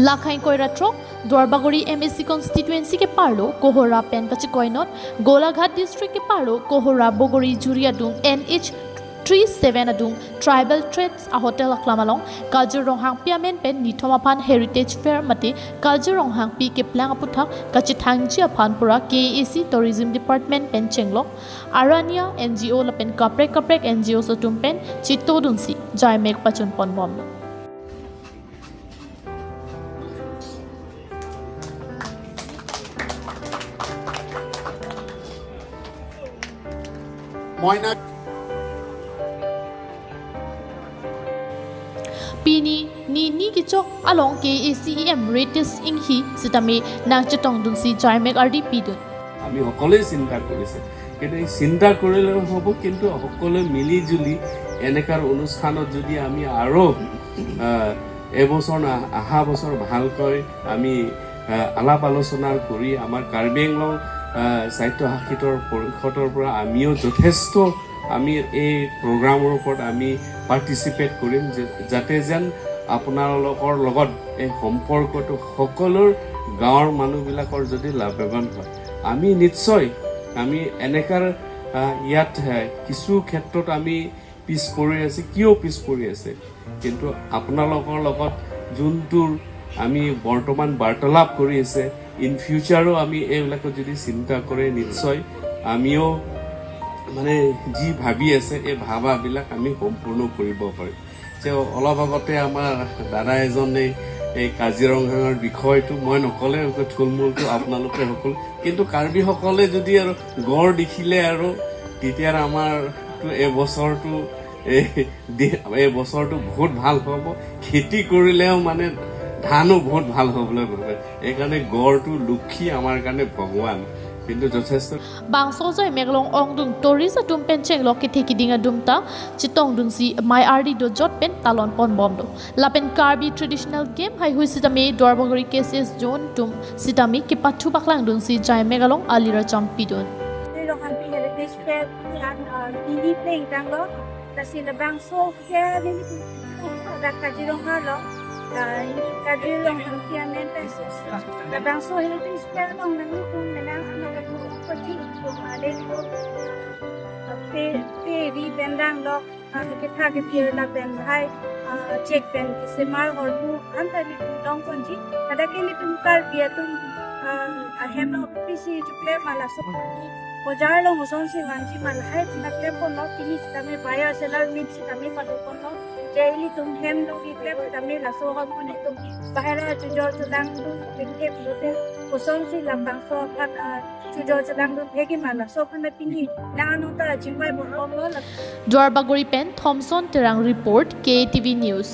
Lakhain Koiratrok Duarbagori MAC constituency ke parlo Kohora pen kachikoinot Golaghat district ke parlo Kohora Bogori Juriadung NH 37 adung tribal trades a hotel aklamalong culture ronghang piamen pen nithomaphan heritage fair mate culture ronghang pi ke plang aputha kachithangji aphan pura KAC tourism department pen chenglok Aranya NGO la pen kaprek kaprek NGO sotum pen chitodunsi jaimek pachun pon bomlo. Moina Pini ni ni ki chok along KACEM rates ing hi sitame nang chetong dung si jaimek RDP dun. আমি সকলোৱে চিন্তা কৰিছে, কিন্তু এই চিন্তা কৰিলে হ'ব, কিন্তু সকলোৱে মিলি জুলি এনেকাৰ অনুষ্ঠানত যদি আমি আৰু এবছৰ অহা বছৰ ভালকৈ আমি আলাপ আলোচনা কৰি আমাৰ কাৰ্বি আংলং স্বায়ত্তশাসিতৰ পৰিষদৰ পৰা আমিও যথেষ্ট আমি এই প্ৰগ্ৰামৰ ওপৰত আমি পাৰ্টিচিপেট কৰিম, যাতে যেন আপোনালোকৰ লগত এই সম্পৰ্কটো সকলো গাঁৱৰ মানুহবিলাকৰ যদি লাভৱান হয়। আমি নিশ্চয় আমি এনেকাৰ ইয়াত কিছু ক্ষেত্ৰত আমি পিছ পৰি আছে, কিয় পিছ পৰি আছে, কিন্তু আপোনালোকৰ লগত যোনটোৰ আমি বৰ্তমান বাৰ্তালাপ কৰি আছে, ইন ফিউচাৰো আমি এইবিলাকত যদি চিন্তা কৰে নিশ্চয় আমিও মানে যি ভাবি আছে এই ভাবাবিলাক আমি সম্পূৰ্ণ কৰিব পাৰিম। যে অলপ আগতে আমাৰ দাদা এজনে এই কাজিৰঙাৰ বিষয়টো মই নক'লে থুলমূলটো আপোনালোকে সকলো, কিন্তু কাৰ্বিসকলে যদি আৰু গড় দেখিলে আৰু তেতিয়া আমাৰতো এই বছৰটো বহুত ভাল হ'ব, খেতি কৰিলেও মানে ধানো বহুত ভাল হ'বলৈ ভাবে। এইকাৰণে গড়টো লক্ষী আমাৰ কাৰণে ভগৱান। কিন্তু যথেষ্ট Bangso joi meglong ong dung toris atum pen cheng lok ke theki dinga dumta chitong dung si my rd do jot pen talon pon bom do lapen Karbi traditional game hai hui sitame Duarbagori cases zone tum sitame ke pathu baklang dung si jai megalong alira champi dun rohan pi heritage fair ini playing tango tasila bangso ke ni da Kaziranga lo Kaziranga piamen da bangso heritage fair long nang kum nang ko pe pe ri bendang lo ke tha ke phir la ben bhai check pen ke se mar hor pu anta ni dong kon ji da ke ni tum kar pia tum hem no pc ju play mala so বজাৰ lo muson si wanji mal hai na play pon no tini tame buyer seller meet si tame pa pon no jaili tum hem lo ki play tame la so ha pun tum bahera jujor chulang tu pinte pute muson si lambang so phat jujor chulang tu phegi mala so phan pini na no ta jingwai bon lo. Duarbagori pen Thomson Terang report KTV News.